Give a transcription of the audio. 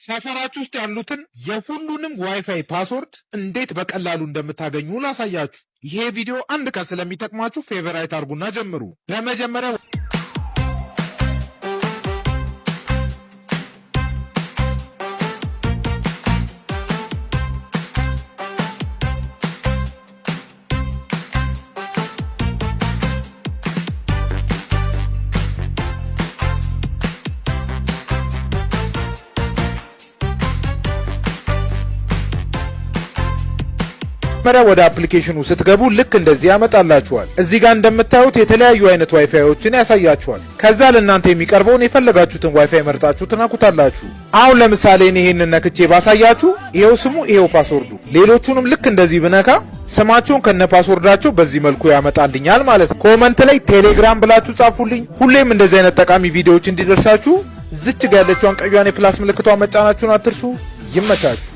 ሰፈራችሁ ውስጥ ያሉትን የሁሉንም WiFi password እንዴት በቀላሉ እንደምታገኙ ላሳያችሁ። ይሄ ቪዲዮ አንድ ቀን ስለሚጠቅማችሁ favorite አድርጉና ጀምሩ። በመጀመሪያ ወደ application ኑ ስትገቡ ልክ እንደዚህ ያመጣላችኋል። እዚህ ጋር እንደምታዩት የተለያዩ አይነት ዋይፋዮችን ያሳያችኋል። ከዛ ለእናንተ የሚቀርበውን የፈለጋችሁትን ዋይፋይ መርጣችሁ ትነኩታላችሁ። አሁን ለምሳሌ እኔ ይሄንን ነክቼ ባሳያችሁ ይሄው ስሙ፣ ይሄው password ኡ። ሌሎቹንም ልክ እንደዚህ ብነካ ስማቸውን ከነ password ኣቸው በዚህ መልኩ ያመጣልኛል ማለት ነው። Comment ላይ ቴሌግራም ብላችሁ ጻፉልኝ። ሁሌም እንደዚህ አይነት ጠቃሚ ቪዲዮዎች እንዲደርሳችሁ እዝች ጋ ያለችዋን ቀዩን የ plus ምልክቷን መጫናችሁን አትርሱ። ይመቻችሁ።